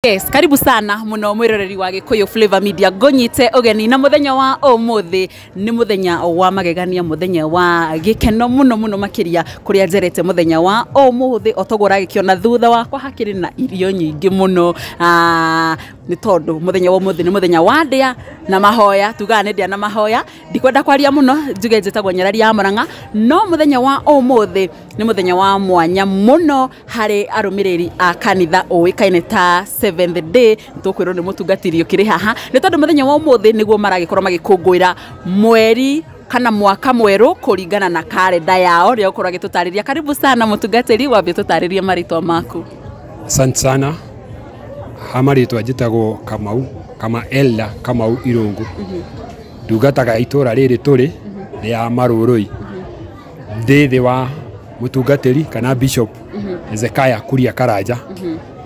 Yes, karibu sana muno mwiroreri wa Gikuyu Flavor Media. Ngũnyite ũgeni na mũthenya wa ũmũthĩ nĩ mũthenya wa magegania, mũthenya wa gĩkeno mũno mũno makĩria kũrĩa njerete mũthenya wa ũmũthĩ. Otoguo ũragĩkĩona thutha wakwa hakĩrĩ na irio nyingĩ mũno, nĩ tondũ mũthenya wa ũmũthĩ nĩ mũthenya wa ndĩa na mahoya. Tugaga nĩ ndĩa na mahoya. Ndikwenda kwaria mũno, njuge njĩtagwo Nyarari ya Mũrang'a, no mũthenya wa ũmũthĩ nĩ mũthenya wa mwanya mũno harĩ arũmĩrĩri a kanitha ũĩkaine ta Seventh Day. Tũkwĩrwo nĩ mũtungatĩri ũkĩrĩ haha, nĩ tondũ mũthenya wa ũmũthĩ nĩguo maragĩkorwo magĩkũngũĩra mweri kana mwaka mwerũ kũringana na karenda yao rĩa gũkorwo agĩtũtarĩria. Karibu sana mũtungatĩri, wambie tũtarĩrie marĩtwa maku. Asante sana. Ha marĩtwa njĩtagwo Kamau kama Elda Kamau Irũngũ. Ndungataga itũra rĩrĩ tũrĩ rĩa Marũrũi, ndĩ thĩ wa mũtungatĩri kana Bishop Hezekiah Kuria Karanja,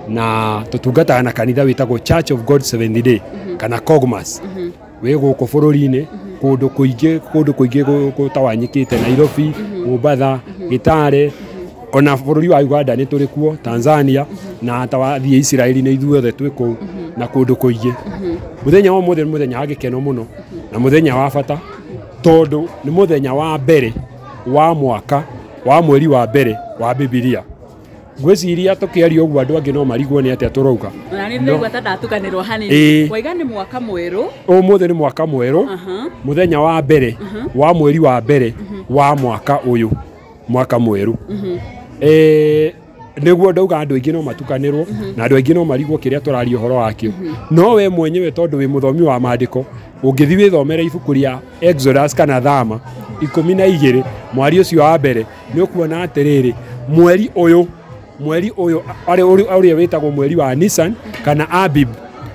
na tũtungataga na kanitha wĩtagwo Church of God Seventh Day kana COGMAS, wĩ gũkũ bũrũri-inĩ kũndũ kũingĩ, kũndũ kũingĩ gũtawanyĩkĩte, Nairobi, Mombatha, Gĩtare, ona bũrũri wa Uganda nĩ tũrĩ kuo, Tanzania, na tawathiĩ Isiraeli nĩ ithuothe twĩ kũu na kũndũ kũingĩ. Mũthenya wa ũmũthĩ nĩ mũthenya wa gĩkeno mũno na mũthenya wa bata, tondũ nĩ mũthenya wa mbere wa mwaka wa mweri wa mbere wa Bibilia. Ngwĩciria tũkĩaria ũguo andũ angĩ no marigwo nĩ atĩa tũrauga. Na nĩ ndĩraigua ta ndatukanĩrwo hanini. Waiga nĩ mwaka mwerũ. Ũmũthĩ nĩ mwaka mwerũ, mũthenya wa mbere wa mweri wa mbere wa mwaka ũyũ, mwaka mwerũ. Nĩguo ndauga andũ aingĩ no matukanĩrwo na andũ aingĩ no marigwo kĩrĩa tũraria ũhoro wakĩo. No we mwenyewe tondũ wĩ mũthomi wa maandĩko, ũngĩthiĩ wĩthomere ibuku rĩa Exodus kana Thama 12 mwari ũcio wa mbere, nĩ ũkuona atĩrĩrĩ, mweri ũyũ ũrĩa wĩtagwo mweri wa Nisan kana Abib,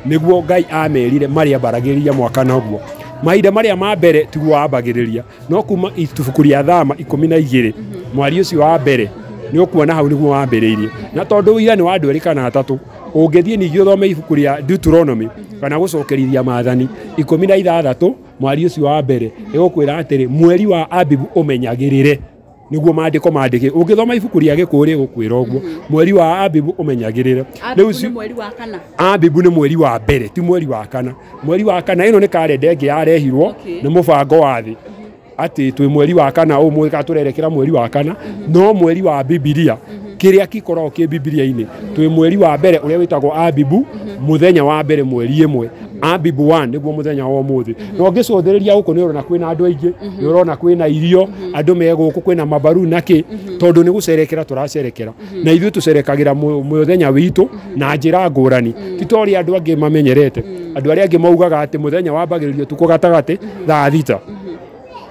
nĩguo Ngai amerire marĩambaragĩrĩria mwaka naguo. Mahinda marĩa ma mbere tiguo wambagĩrĩria, no kuma ibuku rĩa Thama 12 mwari ũcio wa mbere nĩ ũkuona hau nĩguo wambĩrĩirie. Na tondũ ũira nĩ wa andũ erĩ kana atatũ, ũngĩthiĩ ningĩ ũthome ibuku rĩa Deuteronomy kana gũcokerithia maathani 16 mwari ũcio wa mbere, ĩgũkwĩra atĩrĩ, mweri wa Abibu ũmenyagĩrĩre. Nĩguo maandĩko mandĩke. Ũngĩthoma ibuku rĩa Gĩkũyũ rĩgũkwĩra ũguo, mweri wa Abibu ũmenyagĩrĩre. Rĩu mweri wa kana. Abibu nĩ mweri wa mbere, ti mweri wa kana. Mweri wa kana ĩno nĩ karenda ĩngĩ yarehirwo nĩ mũbango wa thĩ, atĩ twĩ mweri wa kana ũmũthĩ kana tũrerekera mweri wa kana, no mweri wa Bibilia kĩrĩa gĩkoragwo kĩ Bibilia-inĩ twĩ mweri wa mbere ũrĩa wĩtagwo Abibu, mũthenya wa mbere mweri ĩmwe, Abibu 1 nĩguo mũthenya wa ũmũthĩ. Na ũngĩcũthĩrĩria gũkũ nĩ ũrona kwĩna andũ aingĩ, nĩ ũrona kwĩna irio, andũ me gũkũ, kwĩna mabaru na kĩ, tondũ nĩ gũcerekera tũracerekera. Na ithuĩ tũcerekagĩra mũthenya witũ na njĩra ngũrani, ti ta ũrĩa andũ angĩ mamenyerete. Andũ arĩa angĩ maugaga atĩ mũthenya wambagĩrĩria ũtukũ gatagatĩ thaa 6.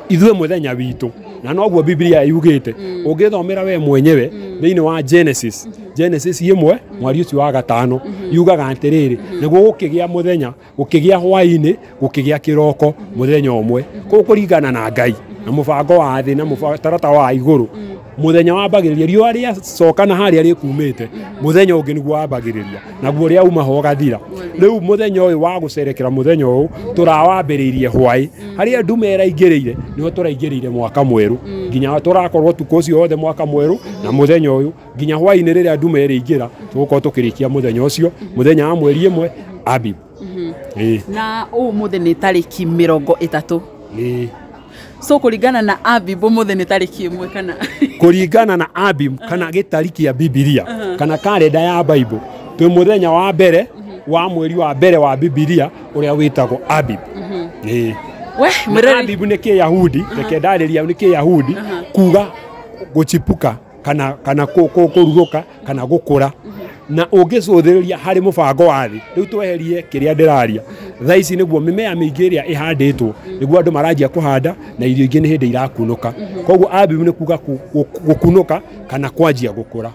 Ithuĩ mũthenya witũ na noguo Biblia yugĩte, ũngĩthomera we mwenyewe thĩinĩ wa Genesis, Genesis 1 mwari ũcio wa 5 yugaga atĩrĩrĩ, nĩguo gũkĩgĩa mũthenya, gũkĩgĩa hwaĩ-inĩ, gũkĩgĩa kĩroko mũthenya ũmwe. Kũu kũringana na Ngai na mũbango wa thĩ na mũtaratara wa igũrũ, mũthenya wambagĩrĩria riũa rĩacoka na harĩa rĩkumĩte, mũthenya ũngĩ nĩguo wambagĩrĩria, naguo rĩa uma ho ũgathira. Rĩu mũthenya ũyũ wa gũcerekera mũthenya ũyũ tũrawambĩrĩirie hwaĩ, harĩa ndume ĩraingĩrĩire nĩho tũraingĩrĩire mwaka mwerũ, nginya tũrakorwo ũtukũ ũcio wothe mwaka mwerũ na mũthenya ũyũ nginya hwaĩ-inĩ rĩrĩa ndume ĩrĩingĩra, tũgũkorwo tũkĩrĩkia mũthenya ũcio, mũthenya wa mweri 1 Abib. Na ũmũthĩ nĩ tarĩki 30. So kũringana na Abib ũmũthĩ nĩ tarĩki 1 kana kũringana na Abib kana gĩtari kĩa Bibilia kana karenda ya Bible, twĩ mũthenya wa mbere wa mweri wa mbere wa Bibilia ũrĩa wĩtagwo Abib. We mwĩrori Abib nĩ Kĩyahudi, reke ndarĩria nĩ Kĩyahudi kuga gũchipuka kana kũrurũka kana gũkũra. Na ũngĩcũthĩrĩria harĩ mũbango wa thĩ, rĩu tweherie kĩrĩa ndĩraria thaa ici, nĩguo mĩmea mĩingĩ ĩrĩa ĩhandĩtwo nĩguo andũ maranjia kũhanda na irio ingĩ nĩ hĩndĩ irakunũka. Koguo Abibu nĩ kuga gũkunũka kana kwanjia gũkũra.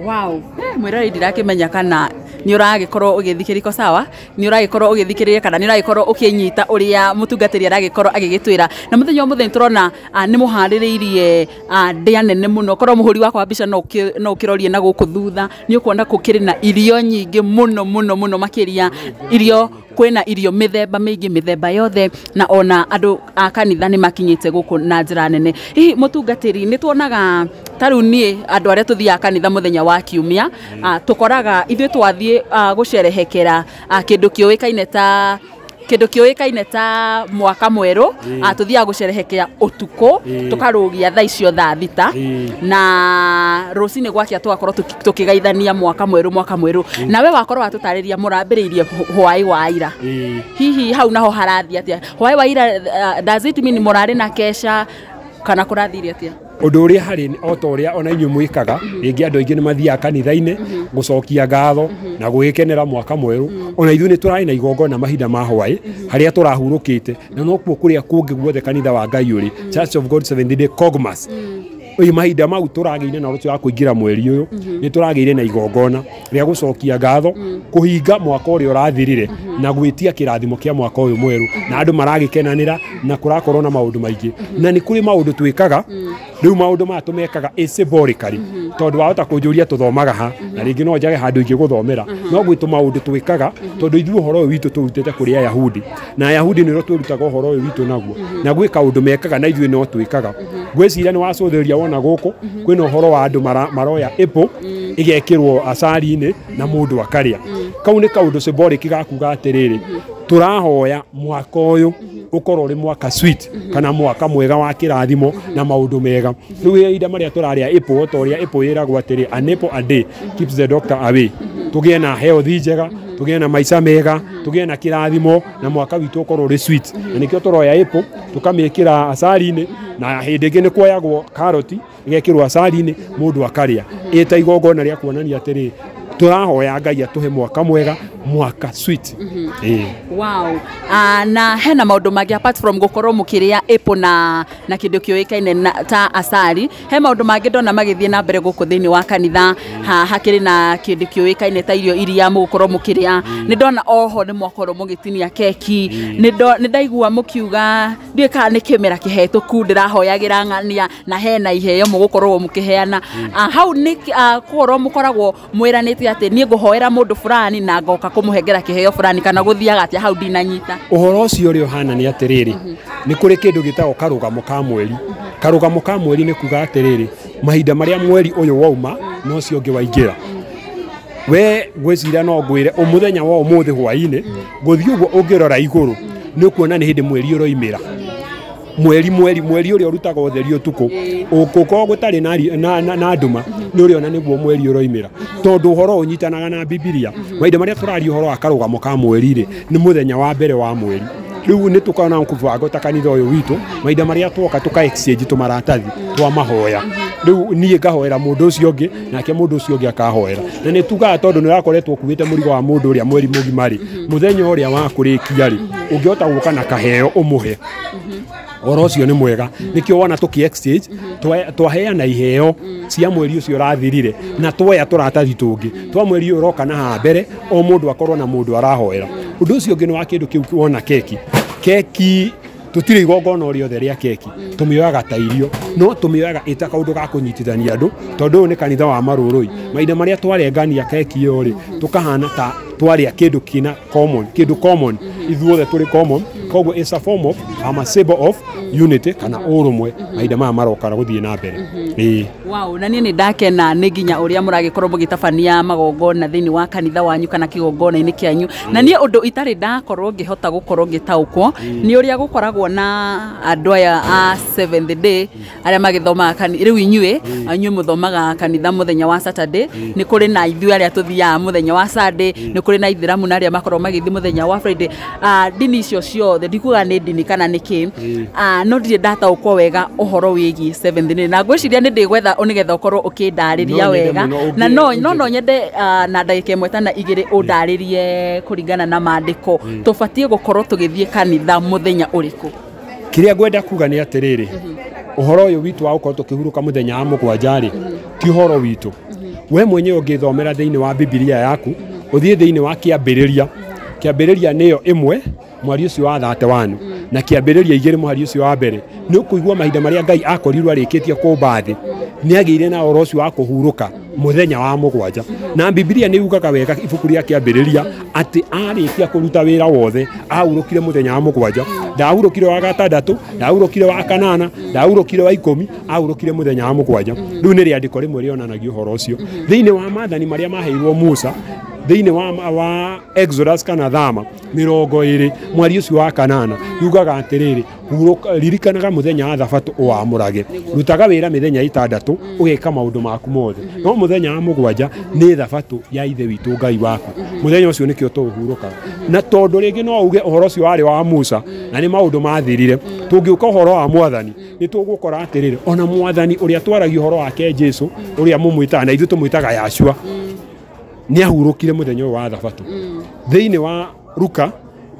Wow, mwĩrori ndirakĩmenya kana nĩ ũragĩkorwo ũgĩthikĩrĩria sawa, nĩ ũragĩkorwo ũgĩthikĩrĩria kana nĩ ũragĩkorwo ũkĩnyita ũrĩa mũtungatĩri aragĩkorwo agĩgĩtwĩra. Na mũthenya wa mũthenya tũrona nĩ mũharĩrĩirie ndĩa nene mũno. Korwo mũhũri wakwa wa mbica no ũkĩrorie na gũkũ thutha, nĩ ũkuona gũkĩrĩ na irio nyingĩ mũno mũno mũno makĩria. Irio kwĩna irio mĩthemba mĩingĩ, mĩthemba yothe, na ona andũ a kanitha nĩ makinyĩte gũkũ na njĩra nene. Hihi mũtungatĩri, nĩ tuonaga Ta rĩu niĩ andũ arĩa tũthiaga kanitha mũthenya wa kiumia, tũkoraga ithuĩ twathiĩ gũcerehekera kĩndũ kĩũĩkaine ta kĩndũ kĩũĩkaine ta mwaka mwerũ, tũthiaga gũcerehekea ũtukũ, tũkarũgia thaa icio 6:00 na rũcinĩ gwakĩa tũgakorwo tũkĩgeithania mwaka mwerũ, mwaka mwerũ. Nawe wakorwo watũtarĩria mũrambĩrĩirie hwaĩ wa ira. Hihi hau naho harathiĩ atĩa? Hwaĩ wa ira, does it mean mũrarĩ na kesha kana kũrathire atĩa? Ũndũ ũrĩa harĩ o ta ũrĩa ona inyuĩ mwĩkaga, rĩngĩ andũ aingĩ nĩ mathiaga kanitha-inĩ gũcokia ngatho na gũgĩkenera mwaka mwerũ. Ona ithuĩ nĩ tũrarĩ na igongona mahinda ma hwaĩ harĩa tũrahurũkĩte, na nokuo kũrĩa kũngĩ guothe kanitha wa Ngai ũrĩ, Church of God Seventh Day Cogmas. Ĩ mahinda mau tũragĩire na ũcio wa kũingĩra mweri ũyũ, nĩ tũragĩire na igongona rĩa gũcokia ngatho, kũhinga mwaka ũrĩa ũrathirire na gwĩtia kĩrathimo kĩa mwaka ũyũ mwerũ, na andũ maragĩkenanĩra na kũrakorwo na maũndũ maingĩ. Na nĩ kũrĩ maũndũ twĩkaga rĩu, maũndũ maya tũmekaga ĩ symbolically, tondũ wahota kũnjũria tũthomaga ha, na rĩngĩ no njage handũ ingĩgũthomera, no gwĩ tũmaũndũ twĩkaga tondũ ithuĩ ũhoro ũyũ witũ tũrutĩte kũrĩ Ayahudi, na Ayahudi nĩrĩo twĩrutaga ũhoro ũyũ witũ naguo, na gwĩ kaũndũ mekaga na ithuĩ no twĩkaga. Ngwĩciria nĩ wacũthĩrĩria wona gũkũ kwĩna ũhoro wa andũ maroya apple ĩgekĩrwo acari-inĩ na mũndũ akarĩa. Kau nĩ kaũndũ symbolic ga kuga atĩrĩrĩ, tũrahoya mwaka ũyũ ũkorwo ũrĩ mwaka sweet kana mwaka mwega wa kĩrathimo na maũndũ mega. Rĩu ihinda marĩa tũrarĩa apple, o ta ũrĩa apple ĩragwo atĩrĩ, "An apple a day keeps the doctor away," tũgĩe na health njega, tũgĩe na maica mega, tũgĩe na kĩrathimo na mwaka witũ ũkorwo ũrĩ sweet. Na nĩkĩo tũroya apple tũkamĩkĩra acari-inĩ, na hĩndĩ ĩngĩ nĩ kuoyagwo karoti ĩgekĩrwo acari-inĩ mũndũ akarĩa, ĩta igongona rĩa kuonania atĩrĩ, tũrahoya Ngai atũhe mwaka mwega, mwaka sweet. Ĩĩ. Wow. Na hena maũndũ mangĩ apart from gũkorwo mũkĩrĩa apple na kĩndũ kĩũĩkaine ta acari, he maũndũ mangĩ ndona magĩthiĩ na mbere gũkũ thĩinĩ wa kanitha, hakĩrĩ na kĩndũ kĩũĩkaine ta irio iria mũgũkorwo mũkĩrĩa. Nĩ ndona oho nĩ mwakorwo mũgĩtinia keki, nĩ ndaigua mũkiuga, ndiũĩ kana nĩ kĩmera kĩhetũku ndĩrahoyagĩra ng'ania na hena iheo mũgũkorwo mũkĩheana. Hau nĩ kũhoro mũkoragwo mwĩranĩte atĩ niĩ ngũhoera mũndũ fulani na ngoka kũmũhengera kĩheo fulani, kana gũthiaga atĩa? Hau ndinanyita. Ũhoro ũcio ũrĩa ũhana nĩ atĩrĩrĩ, nĩ kũrĩ kĩndũ gĩtagwo karũgamo ka mweri. Karũgamo ka mweri nĩ kuga atĩrĩrĩ, mahinda marĩa mweri ũyũ wauma na ũcio ũngĩ waingĩra. We ngwĩciria no ngwĩre mũthenya wa ũmũthĩ hwaĩ-inĩ gũthiĩ ũguo, ũngĩrora igũrũ nĩ ũkuona nĩ hĩndĩ mweri ũroimĩra, mweri ũrĩa ũrutaga ũtheri ũtukũ. Ũngĩkorwo gũtarĩ na nduma, nĩ ũrĩona nĩguo mweri ũroimĩra, tondũ ũhoro ũnyitanaga na Bibilia. Mahinda marĩa tũraria ũhoro wa karũgamo ka mweri rĩ, nĩ mũthenya wa mbere wa mweri. Rĩu nĩ tũkoragwo na mũbango ta kanitha ũyũ witũ, mahinda marĩa twoka tũka exchange tũmaratathi twa mahoya. Rĩu niĩ ngahoera mũndũ ũcio ũngĩ, nake mũndũ ũcio ũngĩ akahoera, na nĩ tugaga tondũ nĩ ũrakoretwo ũkuĩte mũrigo wa mũndũ ũrĩa mweri mũgima rĩ, mũthenya ũrĩa wa kũrĩkia rĩ, ũngĩhota gũka na kaheo ũmũhe, ũhoro ũcio nĩ mwega. Nĩkĩo wona tũkĩ exchange, twaheana iheo cia mweri ũcio ũrathirire, na twoya tũratathi tũngĩ twa mweri ũyũ ũroka na haha mbere, o mũndũ akorwo na mũndũ arahoera. Ũndũ ũcio ũngĩ nĩ wa kĩndũ kĩu wona keki. Keki tũtirĩ igongona o rĩothe rĩa keki, tũmĩoyaga ta irio, no tũmĩoyaga ĩta kaũndũ ga kũnyitithania andũ, tondũ ũyũ nĩ kanitha wa marũrũi. Mahinda marĩa twarengania keki ĩyo rĩ, tũkahana ta twarĩa kĩndũ kĩna common, kĩndũ common, ithuothe tũrĩ common. Koguo it's a form of ama symbol of unity kana ũrũmwe mahinda maya maroka gũthiĩ na mbere. Ĩĩ. Wow, na niĩ nĩ ndakena nĩ nginya ũrĩa mũragĩkorwo mũgĩtabania magongona thĩinĩ wa kanitha wanyu kana kĩgongona-inĩ kĩanyu. Na niĩ ũndũ itarĩ ndakorwo ngĩhota gũkorwo ngĩtaũkwo nĩ ũrĩa gũkoragwo na andũ aya a Seventh Day arĩa magĩthomaga rĩu inyuĩ mũthomaga kanitha mũthenya wa Saturday, nĩ kũrĩ na ithuĩ arĩa tũthiaga mũthenya wa Sunday, nĩ kũrĩ na ithĩramu na arĩa makoragwo magĩthiĩ mũthenya wa Friday. Ndini icio ciothe ndikuga nĩ ndini kana nĩ kĩ, no ndirĩ ndataũkwo wega ũhoro wĩgiĩ Seventh Day, na ngwĩciria nĩ ndĩgwetha nĩgetha ũkorwo ũkĩndarĩria No nyende wega mũno na no nyende na ndagĩka ĩmwe kana igĩrĩ ũndarĩrie kũringana na maandĩko tũbatiĩ gũkorwo tũgĩthiĩ kanitha mũthenya ũrĩkũ. Kĩrĩa ngwenda kuga nĩ atĩrĩrĩ, ũhoro ũyũ witũ wa gũkorwo tũkĩhurũka mũthenya wa mũgwanja rĩ, ti ũhoro witũ. We mwenyewe ũngĩthomera thĩinĩ wa Bibilia yaku, ũthiĩ thĩinĩ wa Kĩambĩrĩria, Kĩambĩrĩria nĩyo 1 mweri ũcio wa 31 na Kĩambĩrĩria 2 mweri ũcio wa mbere, nĩ ũkũigua mahinda marĩa Ngai akorirwo arĩkĩtie kũmba thĩ, nĩ agĩire na ũhoro ũcio wa kũhurũka. Mũthenya wa mũgwanja. Na Bibilia nĩ yugaga wega ibuku rĩa Kĩambĩrĩria atĩ arĩkia kũruta wĩra wothe ahurũkire mũthenya wa mũgwanja. Ndahurũkire wa gatandatũ, ndahurũkire wa kanana, ndahurũkire wa 10, ahurũkire mũthenya wa mũgwanja. Rĩu nĩ rĩandĩko rĩmwe rĩonanagia ũhoro ũcio. Thĩinĩ wa maathani marĩa maheirwo Musa thĩinĩ wa Exodus kana Thama 20 mweri ũcio wa kanana yugaga atĩrĩrĩ, ririkanaga mũthenya wa thabatũ ũwamũrage, rutaga wĩra mĩthenya 6 ũgeka maũndũ maku mothe, no mũthenya wa mũgwanja nĩ thabatũ ya Ithe witũ Ngai waku. Mũthenya ũcio nĩkĩo tũũhurũkaga. Na tondũ rĩngĩ no uge ũhoro ũcio warĩ wa Musa na nĩ maũndũ mathirire, tũngĩũka ũhoro wa mwathani nĩ tũgũkora atĩrĩrĩ, ona mwathani ũrĩa twaragia ũhoro wake Jesu ũrĩa mũmwĩtaga na ithuĩ tũmwĩtaga Yahshua nĩ ahurũkire mũthenya ũyũ wa thabatũ. Thĩinĩ wa Luka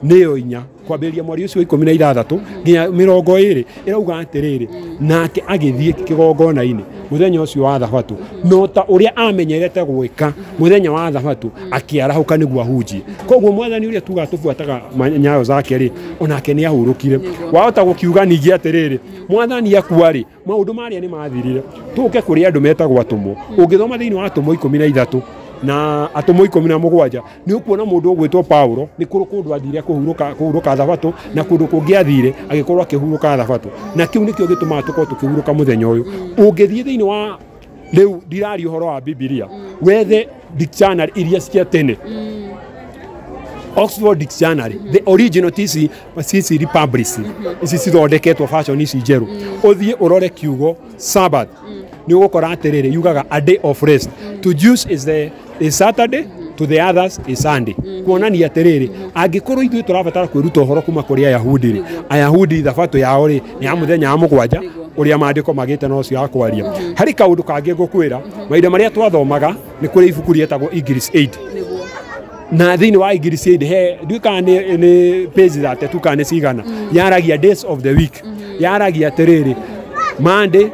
nĩyo 4 kwambĩrĩria mweri ũcio 16 nginya 20 ĩrauga atĩrĩrĩ, nake agĩthiĩ kĩgongona-inĩ mũthenya ũcio wa thabatũ, no ta ũrĩa amenyerete gwĩka mũthenya wa thabatũ akĩarahũka nĩguo ahunjie. Koguo mwathani ũrĩa tugaga tũbuataga nyayo zake rĩ, onake nĩ ahurũkire. Wahota gũkiuga ningĩ atĩrĩrĩ, mwathani akua rĩ, maũndũ marĩa nĩ mathirire. Tũke kũrĩ andũ metagwo atũmwo. Ũngĩthoma thĩinĩ wa atũmwo 13 na atũmwo 17 nĩ ũkuona mũndũ ũgwĩtwo Paulo nĩ kũrĩ kũndũ athire kũhurũka thabatũ na kũndũ kũngĩ athire agĩkorwo akĩhurũka thabatũ, na kĩu nĩkĩo gĩtũmaga tũkorwo tũkĩhurũka mũthenya ũyũ. Ũngĩthiĩ thĩinĩ wa rĩu ndiraria ũhoro wa Bibilia, wethe dictionary iria cia tene, Oxford Dictionary, the original TC CC Republic, ici cithondeketwo fashion ici njerũ, ũthiĩ ũrore kiugo Sabbath, nĩ ũgũkora atĩrĩrĩ, yugaga a day of rest. To Jews is Saturday, to the others is Sunday. Kuonania atĩrĩrĩ, angĩkorwo ithuĩ tũrabatara kwĩruta ũhoro kuma kũrĩ Ayahudi rĩ, Ayahudi thabatũ yao rĩ nĩ ya mũthenya wa mũgwanja ũrĩa maandĩko magĩte na ũcio wa kwaria. Harĩ kaũndũ kangĩ ngũkwĩra, mahinda marĩa twathomaga nĩ kũrĩ ibuku rĩetagwo English Aid. Na thĩinĩ wa English Aid he ndiũĩ kana nĩ page 32 kana nĩ cigana, yaragia days of the week, yaragia atĩrĩrĩ, Monday,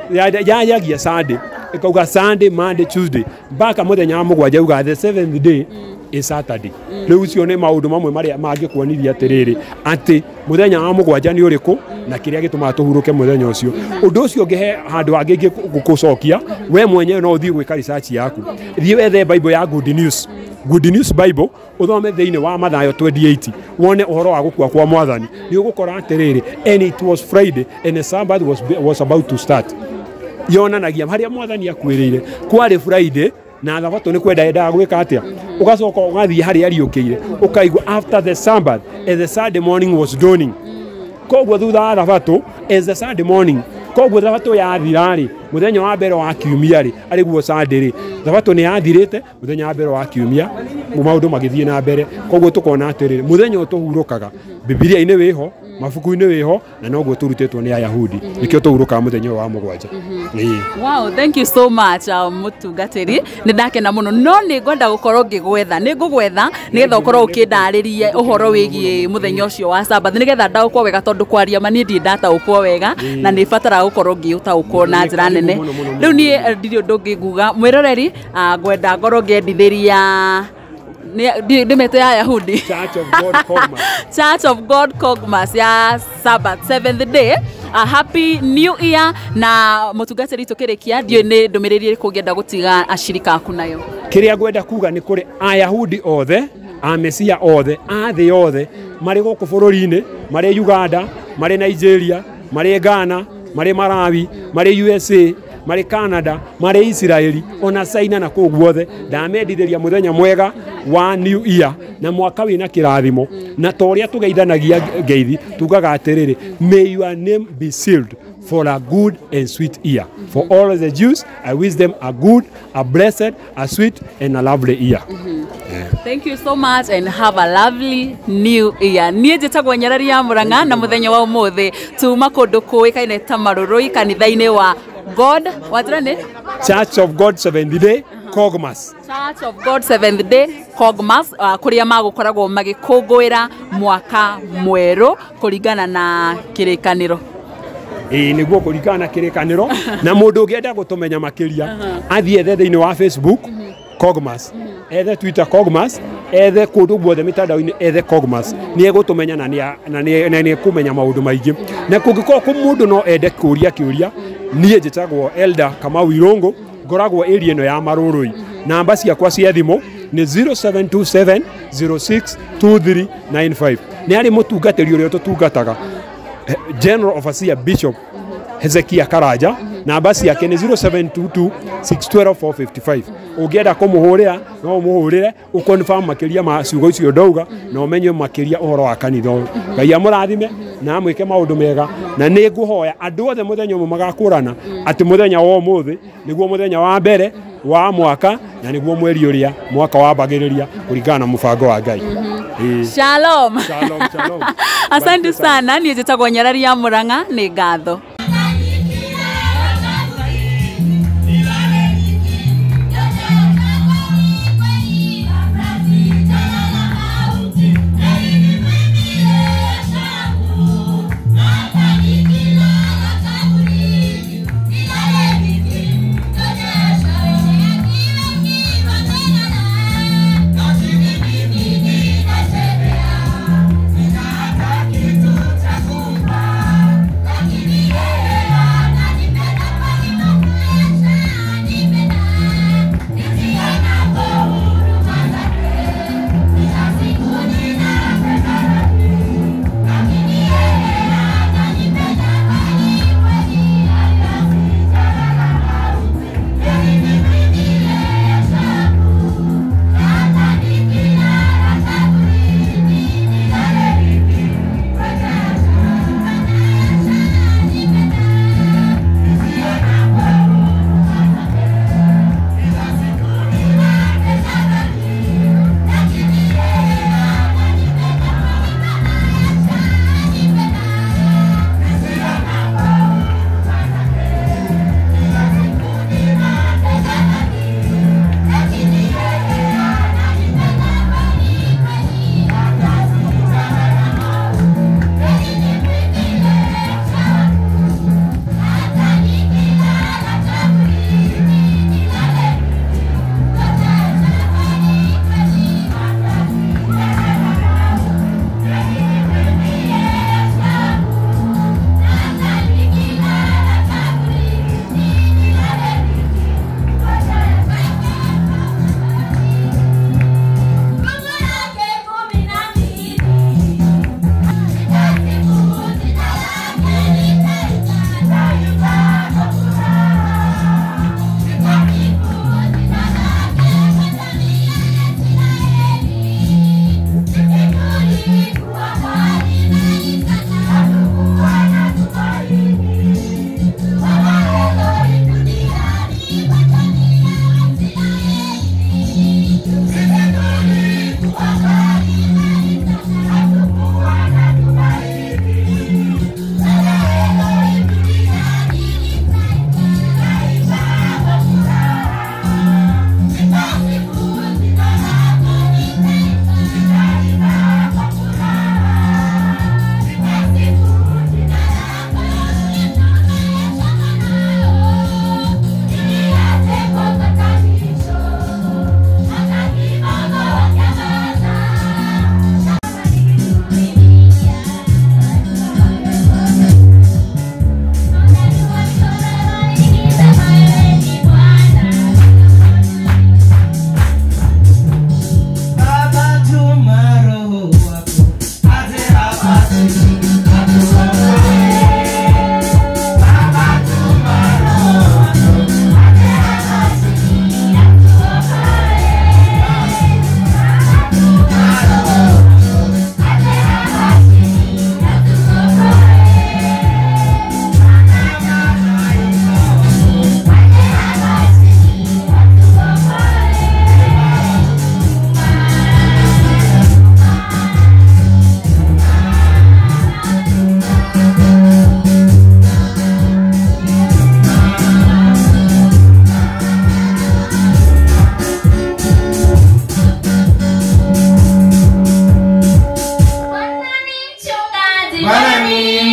yaragia Sunday, ĩkauga Sunday, Monday, Tuesday mpaka mũthenya wa mũgwanja yuga the seventh day is Saturday. Rĩu ũcio nĩ maũndũ mamwe marĩa mangĩkuonithia atĩrĩrĩ atĩ mũthenya wa mũgwanja nĩ ũrĩkũ na kĩrĩa gĩtũmaga tũhurũke mũthenya ũcio. Ũndũ ũcio ũngĩ he handũ hangĩ gũkũcokia, we mwenyewe no ũthiĩ gwĩka research yaku, thiĩ wethe Bible ya Good News, Good News Bible, ũthome thĩinĩ wa Mathayo 28 wone ũhoro wa gũkua kwa mwathani, nĩ ũgũkora atĩrĩrĩ, and it was Friday and the Sabbath was about to start. Yonanagia harĩa mwathani akuĩrĩire kwarĩ Friday na thabatũ nĩ kwenda endaga gwĩka atĩa. Ũgacoka ũgathiĩ harĩa ariũkĩire ũkaigua after the Sabbath as the Sunday morning was dawning. Koguo thutha wa thabatũ as the Sunday morning, koguo thabatũ yathira rĩ, mũthenya wa mbere wa kiumia rĩ, arĩguo Sunday rĩ, thabatũ nĩ yathirĩte, mũthenya wa mbere wa kiumia maũndũ magĩthiĩ na mbere. Koguo tũkona atĩrĩrĩ, mũthenya ũyũ tũhurũkaga Bibilia-inĩ wĩho, mabuku-inĩ wĩho, na noguo tũrutĩtwo nĩ Ayahudi, nĩkĩo tũhurũkaga mũthenya ũyũ wa mũgwanja. Wow, thank you so much mũtungatĩri, nĩ ndakena mũno, no nĩ ngwenda gũkorwo ngĩgwetha, nĩ ngũgwetha nĩgetha ũkorwo ũkĩndarĩrie ũhoro wĩgiĩ mũthenya ũcio wa Sabbath, nĩgetha ndaũkwo wega, tondũ kwaria ma niĩ ndirĩ ndataũkwo wega na nĩ bataraga gũkorwo ngĩũtaũkwo na njĩra nene. Rĩu niĩ ndirĩ ũndũ ũngĩ nguga, mwĩroreri, ngwenda ngorwo ngĩendithĩria ndĩmete ya Ayahudi, Church of God Cogmas, Church of God Cogmas ya Sabbath seventh day. A happy new year. Na mũtungatĩri tũkĩrĩkia, ndiũĩ nĩ ndũmĩrĩri ĩrĩkũ ũngĩenda gũtiga acirika aku nayo? Kĩrĩa ngwenda kuga nĩ kũrĩ Ayahudi othe, Amesia othe, a thĩ yothe, marĩ gũkũ bũrũri-inĩ, marĩ Uganda, marĩ Nigeria, marĩ Ghana, marĩ Malawi, marĩ USA, marĩ Canada, marĩ Israeli, ona China na kũu guothe, ndamendithĩria mũthenya mwega wa New Year na mwaka wĩna kĩrathimo. Na ta ũrĩa tũgeithanagia ngeithi tugaga atĩrĩrĩ, may your name be sealed for a good and sweet year. For all the Jews, I wish them a good, a blessed, a sweet and a lovely year. Thank you so much and have a lovely new year. Niĩ njĩtagwo Nyarari ya Mũrang'a na mũthenya wa ũmũthĩ tuma kũndũ kũĩkaine ta Marũrũi kanitha-inĩ wa God, wanjĩra nĩ? Church of God Seventh Day Cogmas. Church of God Seventh Day Cogmas, kũrĩa magũkoragwo magĩkũngũĩra mwaka mwerũ kũringana na kĩrĩkanĩro. Ĩĩ nĩguo, kũringana na kĩrĩkanĩro. Na mũndũ ũngĩenda gũtũmenya makĩria athiĩ ethe thĩinĩ wa Facebook Cogmas, ethe Twitter Cogmas, ethe kũndũ guothe mĩtandao-inĩ ethe Cogmas, nĩ egũtũmenya na nĩ ekũmenya maũndũ maingĩ. Na kũngĩkorwo kũ mũndũ no ende kũria kĩũria, niĩ njĩtagwo Elder Kamau Irungu, Ngoragwo area ĩno ya Marũrũi. Namba ciakwa cia thimũ nĩ 0727 062395. Nĩ arĩ mũtungatĩri ũrĩa tũtungataga, General Overseer Bishop Hezekia Karanja. Namba ciake nĩ 0722 612 455. Ũngĩenda kũmũhũrĩra no ũmũhũrĩre ũconfirm makĩria ma ciugo icio ndauga na ũmenye makĩria ũhoro wa kanitha ũyũ. Ngai amũrathime na amwĩke maũndũ mega, na nĩ ngũhoya andũ othe mũthenya ũmwe magakũrana atĩ mũthenya wa ũmũthĩ nĩguo mũthenya wa mbere wa mwaka na nĩguo mweri ũrĩa mwaka wambagĩrĩria kũringana na mũbango wa Ngai. Shalom. Shalom, shalom. Asante sana. Niĩ njĩtagwo Nyarari ya Mũrang'a, nĩ ngatho.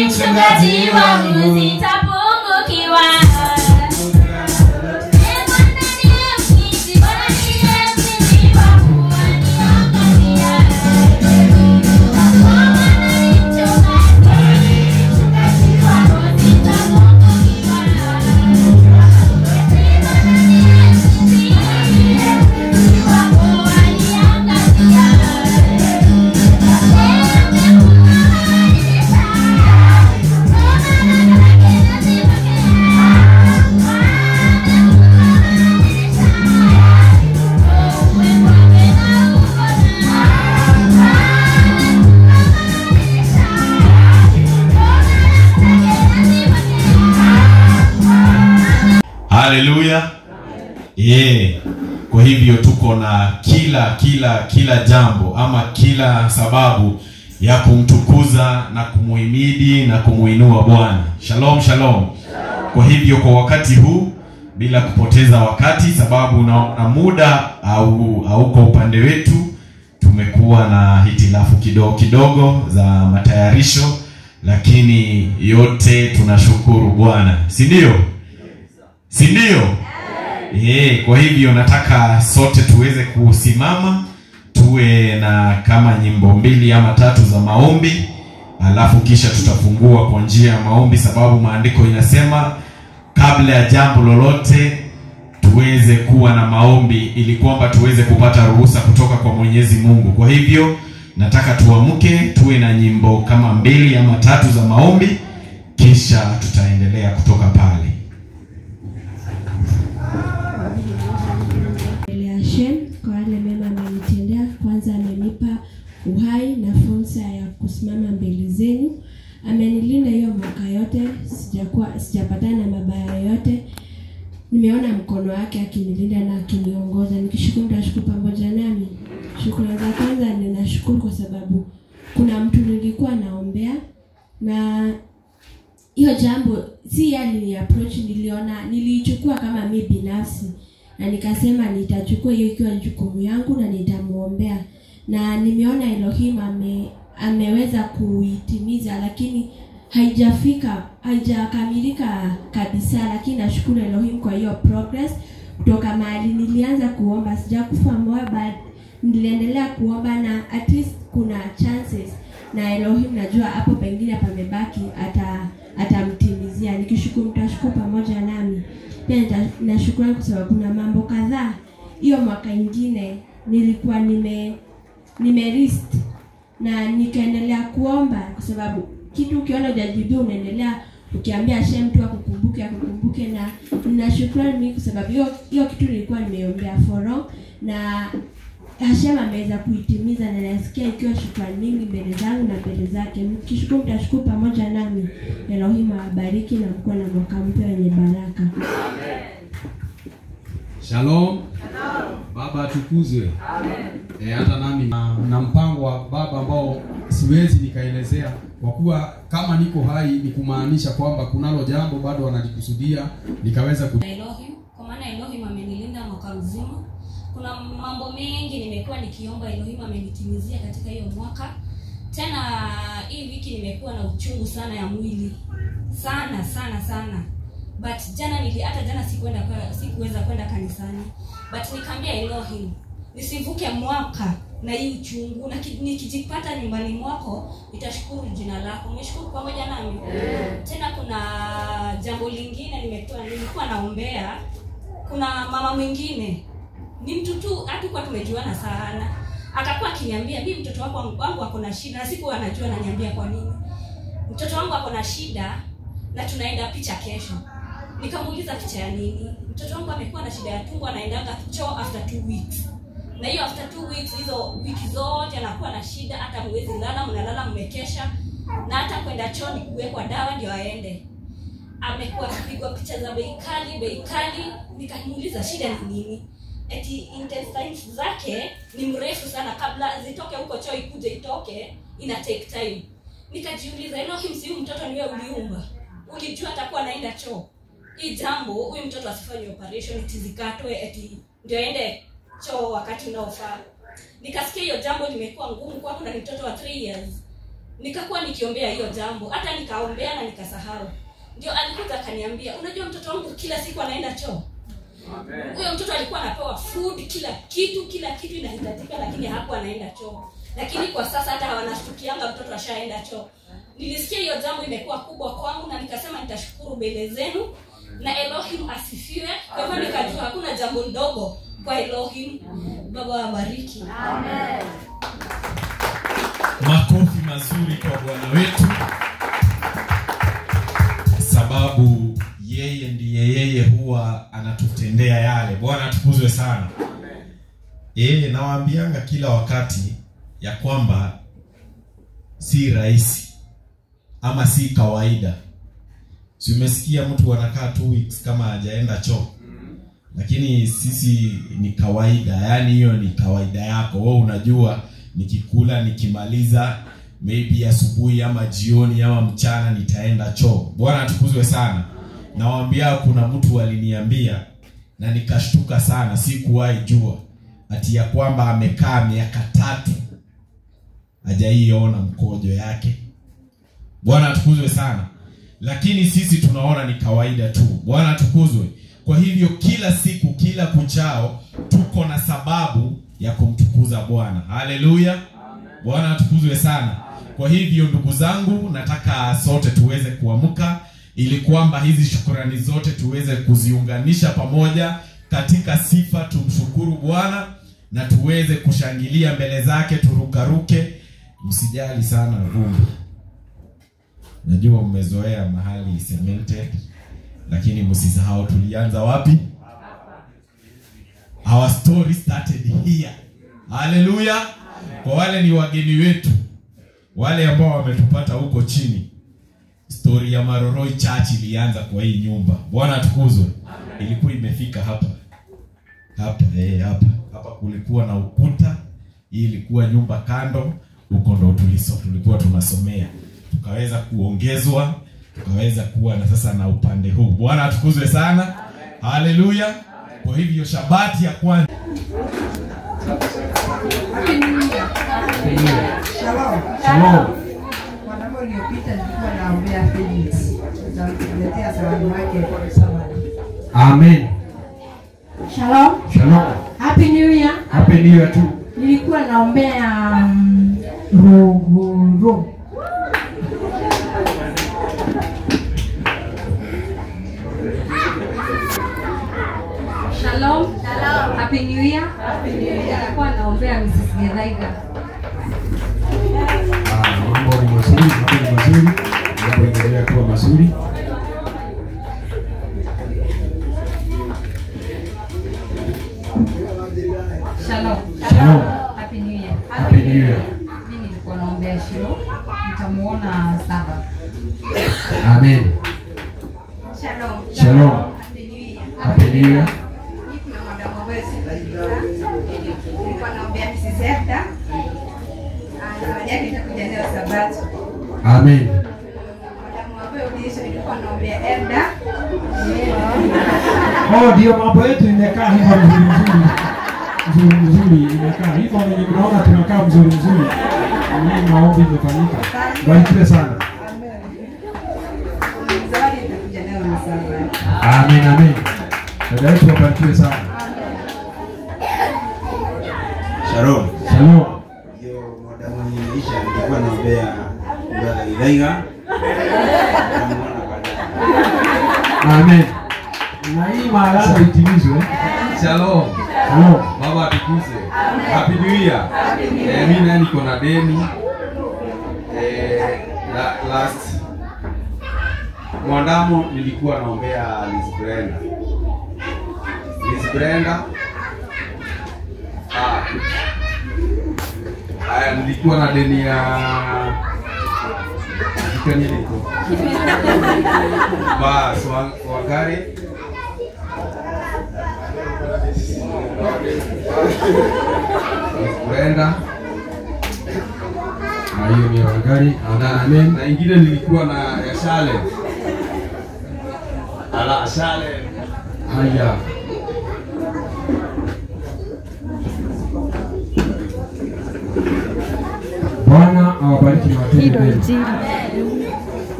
Mchungaji wangu sitapungukiwa. Haleluya. Kwa hivyo tuko na kila jambo ama kila sababu ya kumtukuza na kumuhimidi na kumuinua Bwana. Shalom, shalom. Kwa hivyo kwa wakati huu, bila kupoteza wakati, sababu na muda au kwa upande wetu tumekuwa na hitilafu kidogo kidogo za matayarisho, lakini yote tunashukuru Bwana. Si ndio? Si ndio? Kwa hivyo nataka sote tuweze kusimama, tuwe na kama nyimbo 2 ama 3 za maombi, alafu kisha tutafungua kwa njia ya maombi, sababu maandiko inasema kabla ya jambo lolote tuweze kuwa na maombi ili kwamba tuweze kupata ruhusa kutoka kwa Mwenyezi Mungu. Kwa hivyo nataka tuamke, tuwe na nyimbo kama 2 ama 3 za maombi, kisha tutaendelea kutoka pale. Kwa wale mema amenitendea, kwanza amenipa uhai na fursa ya kusimama mbele zenu. Amenilinda hiyo mwaka yote, sijapatana na mabaya yote. Nimeona mkono wake akinilinda na akiniongoza. Nikishukuru nitashukuru pamoja nami. Shukrani za kwanza ninashukuru kwa sababu kuna mtu nilikuwa naombea, na hiyo jambo si yali approach, niliona niliichukua kama mimi binafsi, na nikasema nitachukua hiyo ikiwa jukumu yangu na nitamuombea. Na nimeona Elohim ameweza kuitimiza, lakini haijakamilika kabisa, lakini nashukuru Elohim kwa hiyo progress. Kutoka mahali nilianza kuomba, sijakufa moyo, but niliendelea kuomba na at least kuna chances, na Elohim najua hapo pengine pamebaki atamtimizia. Nikishukuru mtashukuru pamoja nami. Pia nashukuru kwa sababu kuna mambo kadhaa hiyo mwaka ingine nilikuwa nimerist na nikaendelea kuomba, kwa sababu kitu ukiona hujajibiwa unaendelea ukiambia Hashem tu akukumbuke. Na ninashukuru mimi kwa sababu hiyo kitu nilikuwa nimeombea for long na Hashem ameweza kuitimiza, na nasikia ikiwa shukrani mingi mbele zangu na mbele zake. Mkishukuru mtashukuru pamoja nami. Elohim awabariki na mkuwe na mwaka mpya wenye baraka. Amen. Shalom. Shalom. Baba atukuzwe. Amen. Hata nami na mpango wa Baba ambao siwezi nikaelezea, kwa kuwa kama niko hai ni kumaanisha kwamba kunalo jambo bado wanalikusudia nikaweza Elohim, kwa maana Elohim amenilinda mwaka mzima. Kuna mambo mengi nimekuwa nikiomba, Elohim amenitimizia katika hiyo mwaka. Tena hii wiki nimekuwa na uchungu sana ya mwili. Sana sana sana. But jana hata jana sikuweza kwenda kanisani. But nikaambia Elohim, nisivuke mwaka na hii uchungu, na nikijipata nyumbani mwako nitashukuru jina lako. Umeshukuru pamoja nami. Tena kuna jambo lingine nilikuwa naombea. Kuna mama mwingine, ni mtu tu hatukuwa tumejuana sana, akakuwa akiniambia mimi mtoto wangu ako na shida, na sikuwa anajua ananiambia kwa nini. Mtoto wangu ako na shida na tunaenda picha kesho. Nikamuuliza picha ya nini? Mtoto wangu amekuwa na shida ya tumbo, anaendanga choo after 2 weeks. Na hiyo after 2 weeks, hizo wiki zote anakuwa na shida, hata mwezi lala, mnalala mmekesha, na hata kwenda choo ni kuwekwa dawa ndio aende. Amekuwa akipigwa picha za bei kali. Nikamuuliza shida ni nini? Eti intestines zake ni mrefu sana, kabla zitoke huko choo ikuje itoke ina take time. Nikajiuliza, Elohim, si huyu mtoto ni wewe uliumba? Ulijua atakuwa anaenda choo? Hii jambo huyu mtoto asifanye operation eti zikatwe eti ndio aende choo wakati unaofaa. Nikasikia hiyo jambo limekuwa ngumu kwangu, na ni mtoto wa 3 years. Nikakuwa nikiombea hiyo jambo, hata nikaombea na nikasahau. Ndio alikuja akaniambia, unajua mtoto wangu kila siku anaenda choo. Huyo mtoto alikuwa anapewa food, kila kitu inahitajika, lakini hapo anaenda choo. Lakini kwa sasa hata wanashtukianga mtoto ashaenda choo. Nilisikia hiyo jambo imekuwa kubwa kwangu, na nikasema nitashukuru mbele zenu. Na Elohim asifiwe. Kwa hivyo nikajua hakuna jambo ndogo kwa Elohim. Baba awabariki. Amen. Makofi mazuri kwa Bwana wetu, sababu yeye ndiye yeye huwa anatutendea yale. Bwana atukuzwe sana. Amen. Nawaambianga kila wakati ya kwamba si rahisi ama si kawaida. Si umesikia mtu anakaa 2 weeks kama hajaenda choo? Lakini sisi ni kawaida, yani hiyo ni kawaida yako. Wewe unajua nikikula nikimaliza maybe asubuhi ama jioni ama mchana nitaenda choo. Bwana atukuzwe sana. Nawaambia kuna mtu aliniambia na nikashtuka sana, sikuwahi jua ati ya kwamba amekaa miaka 3 hajaiona mkojo yake. Bwana atukuzwe sana. Lakini sisi tunaona ni kawaida tu. Bwana atukuzwe. Kwa hivyo kila siku, kila kuchao tuko na sababu ya kumtukuza Bwana. Haleluya. Bwana atukuzwe sana. Kwa hivyo ndugu zangu, nataka sote tuweze kuamka ili kwamba hizi shukrani zote tuweze kuziunganisha pamoja katika sifa, tumshukuru Bwana na tuweze kushangilia mbele zake, turukaruke. Msijali sana vumbi. Najua mmezoea mahali cemented, lakini msisahau tulianza wapi? Our story started here. Haleluya. Kwa wale ni wageni wetu, wale ambao wametupata huko chini, story ya Maroroi Church ilianza kwa hii nyumba. Bwana atukuzwe. Ilikuwa imefika hapa. Hapa hapa. Hapa kulikuwa na ukuta, hii ilikuwa nyumba kando, huko ndo tulikuwa tunasomea. Tukaweza kuongezwa, tukaweza kuwa na sasa na upande huu. Bwana atukuzwe sana. Haleluya. Kwa hivyo Shabati ya kwanza. Shalom. Shalom. Mwanamke aliyopita nilikuwa naombea Felix. Nitamletea zawadi wake Sabato. Amen. Shalom. Shalom. Happy New Year. Happy New Year too. Nilikuwa naombea Rogoro. Shalom. Shalom. Happy New Year. Happy New Year. Nilikuwa naombea Mrs. Gethaiga. Mambo ni mazuri, mambo ni mazuri. Mambo yanaendelea kuwa mazuri. Shalom. Shalom. Happy New Year. Happy New Year. Mimi nilikuwa naombea Shilo. Nitamuona Saba. Amen. Shalom. Shalom. Happy New Year. Happy New Year. Nilikuwa naombea Mrs. Hector. Zawadi yake itakuja leo Sabato. Amen. Nilikuwa naombea Elda. Oh, ndio mambo yetu imekaa hivyo mzuri mzuri. Mzuri mzuri imekaa hivyo, mwenye kunaona tunakaa mzuri mzuri. Ni maombi imefanyika. Barikiwe sana. Amen. Zawadi itakuja leo Sabato. Amen, amen. Dada yetu abarikiwe sana. Shalom. Shalom. Yo madamu nimeisha, nilikuwa naombea brother Githaiga. Amen. Na hii maagano itimizwe. Shalom. Shalom. Baba atukuze. Happy New Year. Mimi nani niko na deni. Last mwandamu nilikuwa naombea Liz Brenda. Liz Brenda. Nilikuwa na deni ya niko. Bas Wangari. Brenda. Na hiyo ni Wangari. Amen. Na ingine nilikuwa na ya Shale. Ala Shale. Haya. Bwana awabariki na watende mema.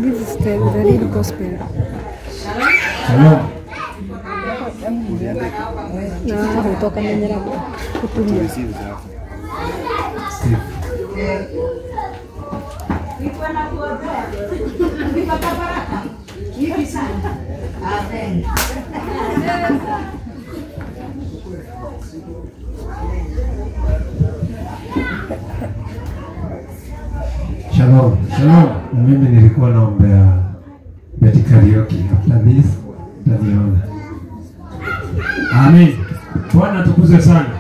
This is the real gospel. Shalom. Na kutoka menyera kutumia. Steve. Nilikuwa nakuombea. Nilipata baraka. Nyingi sana. Amen. Shalom. Shalom. Na mimi nilikuwa naombea Betty Karaoke. After this, tutaniona. Amen. Bwana tukuzwe sana.